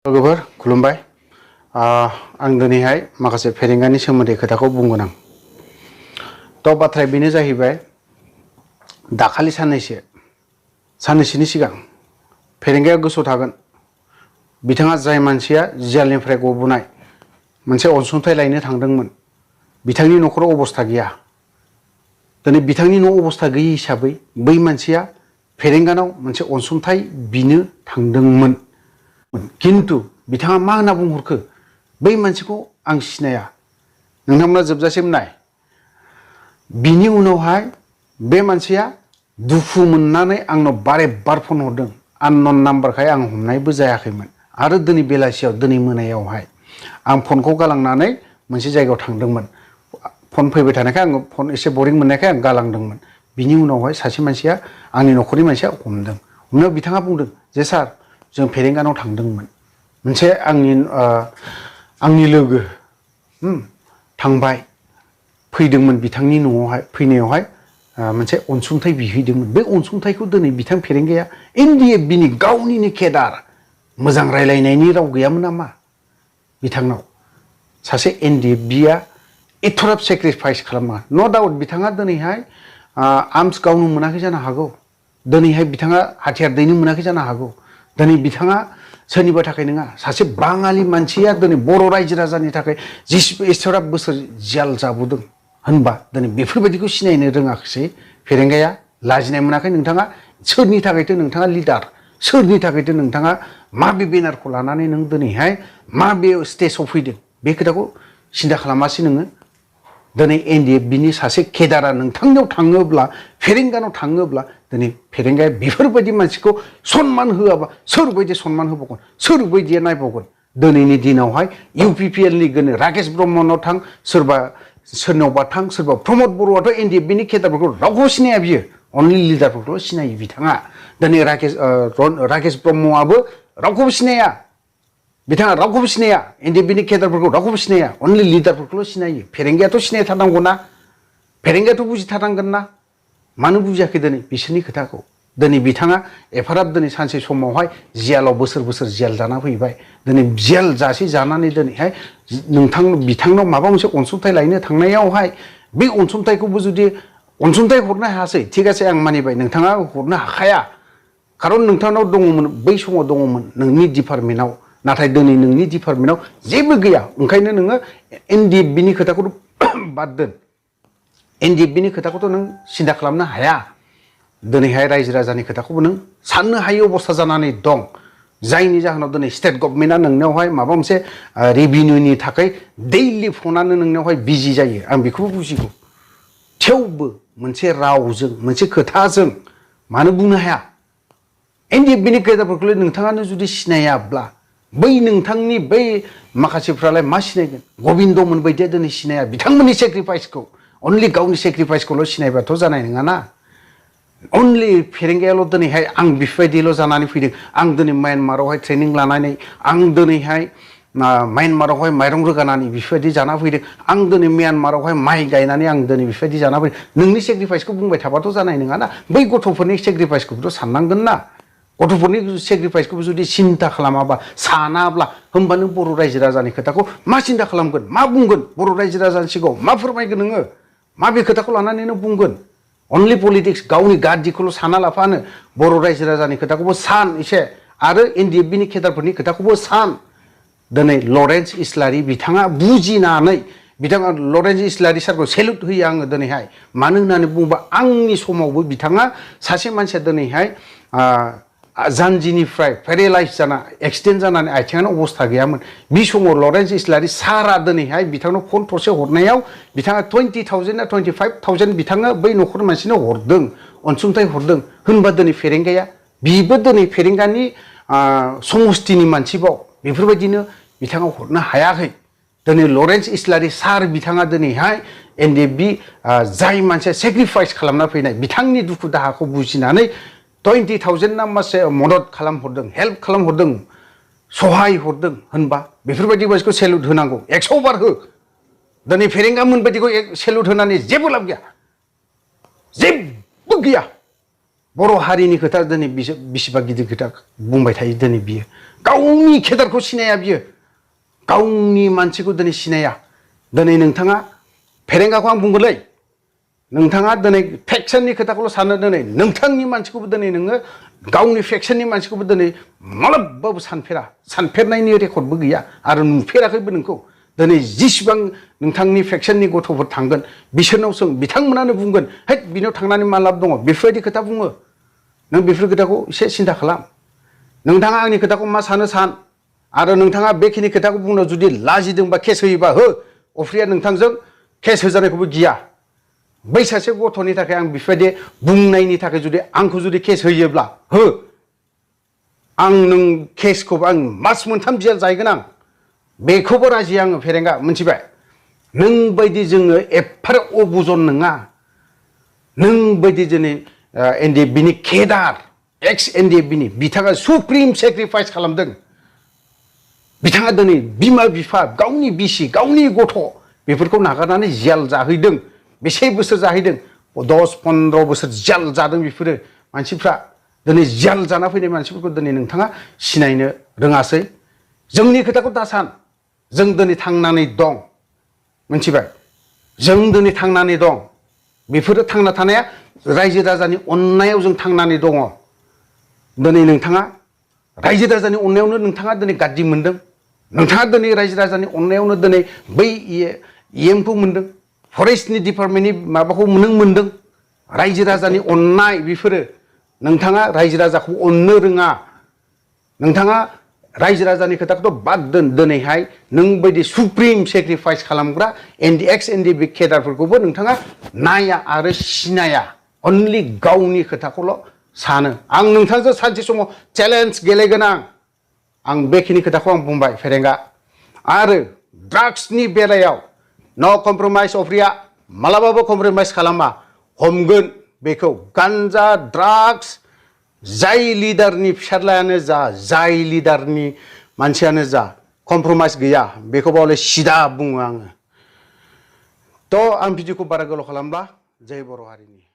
लोगोफोर खुलुमबाय। आं दिनैहाय माखासे फेरेंगानि सोमोन्दै खोथाखौ बुंगोन आं। बाथ्राया बेनो जाहैबाय, दाखालि साननैसोनि सिगां फेरेंगाया गोसोआव थागोन, बिथाङा जाय मानसिया जेलनिफ्राय गबोनाय मोनसे अनसुंथाइ लायनो थांदोंमोन, बिथांनि न'खराव अबस्था गैया। दिनै बिथांनि न' अबस्था गैयि हिसाबै बै मानसिया फेरेंगानाव मोनसे अनसुंथाइ बिनो थांदोंमोन। किन्तु बिथाङा मा होनना बुंहरखो, बै मानसिखौ आं सिनाया। नोंथांमोना जोबजासिम नाय। बिनि उनावहाय बे मानसिया दुखु मोननानै आंनाव बारे बार फन हरदों। आननन नाम्बारखाय आं हमनायबो जायाखैमोन। आरो दिनै बेलासियाव, दिनै मोनायावहाय आं फनखौ गालांनानै मोनसे जायगायाव थांदोंमोन। फन फैबाय थानायखाय आङो फन एसे बरिं मोननायखाय आं गालांदोंमोन। बिनि उनावहाय सासे मानसिया, आंनि न'खरनि मानसिया हमदों। हमनायाव बिथाङा बुंदों जे सार, जों फेरेंगानाव थांदोंमोन। मोनसे आंनि लोगो थांबाय, फैदोंमोन बिथांनि न'आवहाय। फैनायावहाय मोनसे अनसुंथाइ बिहैदोंमोन। बे अनसुंथाइखौ दिनै बिथां फेरेंगाया ndfbनि गावनिनो केडार, मोजां रायलायनायनि राव गैयामोन नामा बिथांनाव? सासे ndfbआ एथ'राब सेक्रिफाइस खालामा। न' डाउट बिथाङा दिनैहाय आर्मस गावनो मोनाखै जानो हागौ। दिनैहाय बिथाङा हाथियार दैनो मोनाखै जानो हागौ। दिनै बिथाङा सोरनिबा थाखाय नङा, सासे बाङालि मानसिया दिनै बर' रायजो राजानि थाखाय एथ'राब बोसोर जेल जाबोदों होनबा दिनै बेफोरबायदिखौ सिनायनो रोङाखिसै फेरेंगाया। लाजिनाय मोनाखै नोंथाङा? सोरनि थाखायथो नोंथाङा लिडार? सोरनि थाखायथो नोंथाङा माबे बेनारखौ लानानै नों दिनैहाय माबे स्टेजाव फैदों? बे खोथाखौ सिन्था खालामासै नोङो? दिनै ndfbनि सासे केडारा नोंथांनियाव थाङोब्ला, फेरेंगानाव थाङोब्ला, दिनै फेरेंगाया बेफोरबायदि मानसिखौ सनमान होआबा सोरबायदि सनमान होबावगोन? सोरबायदिया नायबावगोन? दिनैनि दिनावहाय UPPLनि गोनो राकेश ब्रह्मनाव थां, सोरनावबा थां, सोरबा प्रमद बर'आथ' ndfbनि केडारफोरखौ रावखौबो सिनाया बियो। अनलि लिडारफोरखौल' सिनायो बिथाङा। दिनै राकेश ब्रह्मआबो रावखौबो सिनाया। बिथाङा रावखौबो सिनाया। ndfbनि केडारफोरखौ रावखौबो सिनाया। अनलि लिडारफोरखौल' सिनायो। फेरेंगायाथ' सिनायथारनांगौ ना? फेरेंगायाथ' बुजिथारनांगोन ना? मानो बुजियाखै दिनै बिसोरनि खोथाखौ? दिनै बिथाङा एफाराब दिनै सानसे समावहाय जेलाव बोसोर जेल जाना फैबाय। दिनै जेल जासे जानानै दिनैहाय बिथांनाव माबा मोनसे अनसुंथाइ लायनो थांनायावहाय बे अनसुंथाइखौबो जुदि अनसुंथाइ हरनो हायासै, थिग আছে आं मानिबाय, नोंथाङा हरनो हाखाया। खारन नोंथांनाव दङमोन, बै समाव दङमोन नोंनि डिपार्टमेन्टआव। नाथाय दिनै नोंनि डिपार्टमेन्टआव जेबो गैया। ओंखायनो नोङो ndfbनि खोथाखौथ' बाद दोन। ndfbनि खोथाखौथ' नों सिन्था खालामनो हाया। दिनैहाय रायजो राजानि खोथाखौबो नों साननो हायै अबस्था जानानै दं। जायनि जाहोनाव दिनै स्टेट गभर्नमेन्टआ नोंनियावहाय माबा मोनसे रेभिनिउनि थाखाय दैलि फनानो नोंनियावहाय बिजि जायो। आं बेखौबो बुजिगौ। थेवबो मोनसे रावजों, मोनसे खोथाजों मानो बुंनो हाया? ndfbनि केडारफोरखौलाय नोंथाङानो जुदि सिनायाब्ला, बै नोंथांनि बै माखासेफ्रालाय मा सिनायगोन? गबिन्दमोन बायदिया दिनै सिनाया बिथांमोननि सेक्रिफाइसखौ। अनलि गावनि सेक्रिफाइसखौल' सिनायबाथ' जानाय नङाना। अनलि फेरेंगायाल' दिनैहाय आं बेफोरबायदिल' जानानै फैदों। आं दिनै म्यानमारावहाय ट्रेनिं लानानै, आं दिनैहाय म्यानमारावहाय माइरं रोगानानै बेफोरबायदि जाना फैदों। आं दिनै म्यानमारावहाय माइ गायनानै आं दिनै बेफोरबायदि जाना फैदों। नोंनि सेक्रिफाइसखौ बुंबाय थाबाथ' जानाय नङाना। बै गथ'फोरनि सेक्रिफाइसखौबोथ' साननांगोन ना। गथ'फोरनि सेक्रिफाइसखौबो जुदि सिन्था खालामाबा, सानाब्ला, होमबा नों बर' रायजो राजानि खोथाखौ मा सिन्था खालामगोन? मा बुंगोन? बर' रायजो राजानि सिगाङाव मा फोरमायगोन नोङो? माबे खोथाखौ लानानै नों बुंगोन? अनलि पलिटिक्स, गावनि गाज्रिखौल' साना लाफानो बर' रायजो राजानि खोथाखौबो सान एसे। आरो ndfbनि केडारफोरनि खोथाखौबो सान। दिनै लरेन्स इस्लारि बिथाङा बुजिनानै, बिथाङा लरेन्स इस्लारि सारखौ सेलुट होयो आङो दिनैहाय। मानो होननानै बुङोबा, आंनि समावबो बिथाङा सासे मानसिया दिनैहाय जानजिनिफ्राय पेरेलाइज जाना, एक्सिडेन्ट जानानै आथिङानो अबस्था गैयामोन। बे समाव लरेन्स इस्लारि सारा दिनैहाय बिथांनाव फन थरसे हरनायाव बिथाङा 20,000 ना 25,000 बिथाङा बै न'खरनि मानसिनो हरदों, अनसुंथाइ हरदों। होनबा दिनै फेरेंगाया, बिबो दिनै फेरेंगानि समस्थिनि मानसिबाव, बेफोरबायदिनो बिथाङा हरनो हायाखै। दिनै लरेन्स इस्लारि सार बिथाङा दिनैहाय ndfb जाय मानसिया सेक्रिफाइस खालामना फैनाय, बिथांनि दुखु दाहाखौ बुजिनानै 20,000 ना मासे मदद खालामहरदों, हेल्प खालामहरदों, सहाय हरदों। होनबा बेफोरबायदि मानसिखौ सेलुट होनांगौ। 100 बार हो। दिनै फेरेंगा मोनबायदिखौ सेलुट होनानै जेबो लाब गैया, जेबो गैया। बर' हारिनि खोथा दिनै बिसिबा गिदिर खोथा बुंबाय थायो दिनै बियो। गावनि केदारखौ सिनाया बियो गावनि मानसिखौ दिनै सिनाया दिनै नोंथाङा फेरेंगाखौ आं बुंगोनलै नोंथाङा दिनै फेक्सननि खोथाखौल' सानो दिनै नोंथांनि मानसिखौबो दिनै नोङो गावनि फेक्सननि मानसिखौबो दिनै मालाबाबो सानफेरनायनि रेकर्डबो गैया आरो नुफेराखैबो नोंखौ दिनै जिसिबां नोंथांनि फेक्सननि गथ'फोर थांगोन बिसोरनाव सों बिथांमोनानो बुंगोन है बिनाव थांनानै मा लाब दङ बेफोरबायदि खोथा बुङो नों बेफोर खोथाखौ एसे सिन्था खालाम नोंथाङा आंनि खोथाखौ मा सानो सान आरो नोंथाङा बेखिनि खोथाखौ बुंनो जुदि लाजिदोंबा केस होयोबा हो अफ्रिया नोंथांजों केस होजानायखौबो गिया बै सासे गथ'नि थाखाय आं बेफोरबायदि बुंनायनि थाखाय जुदि आंखौ जुदि केस होयोब्ला हो आं नों केसखौबो आं मास मोनथाम जेल जाहैगोन आं बेखौबो राजि आङो फेरेंगा मिथिबाय नों बायदि जोङो एफार अबुजन नङा नों बायदि दिनै एनडिएफबिनि केदार एक्स एनडिएफबिनि बिथाङा सुप्रिम सेक्रिफाइस खालामदों बिथाङा दिनै बिमा बिफा गावनि बिसि गावनि गथ' बेफोरखौ नागारनानै जेल जाहैदों बेसे बोसोर जाहैदों 10-15 बोसोर जेल जादों बेफोरो मानसिफ्रा दिनै जेल जाना फैनाय मानसिफोरखौ दिनै नोंथाङा सिनायनो रोङासै जोंनि खोथाखौ दा सान जों दिनै थांनानै दं मिथिबाय जों दिनै थांनानै दं बेफोरो थांना थानाया रायजो राजानि अननायाव जों थांनानै दङ दिनै नोंथाङा रायजो राजानि अननायावनो नोंथाङा दिनै गाद्दि मोनदों नोंथाङा दिनै रायजो राजानि अननायावनो दिनै बै इएमखौ मोनदों फरेस्टनि डिपार्टमेन्टनि माबाखौ नों मोनदों रायजो राजानि अननाय बेफोरो नोंथाङा रायजो राजाखौ अननो रोङा नोंथाङा रायजो राजानि खोथाखौथ' बाद दोन दिनैहाय नों बायदि सुप्रिम सेक्रिफाइस खालामग्रा एक्स एनडिएफबि केदारफोरखौबो नोंथाङा नाया आरो सिनाया अनलि गावनि खोथाखौल' सानो आं नोंथांजों सानसे समाव चेलेन्ज गेलेगोन आं बेखिनि खोथाखौ आं बुंबाय फेरेंगा आरो ड्राग्सनि बेलायाव नो कमप्रमाइस अफ्रिया मालाबाबो कमप्रमाइस खालामा हमगोन बेखौ गान्जा ड्राग्स जाय लिडारनि फिसाज्लायानो जा जाय लिडारनि मानसियानो जा कमप्रमाइस गैया बेखौ बावले सिदा बुङो आङो थ' आं भिडिअखौ बारा गोलाव खालामला जय बर' हारिनि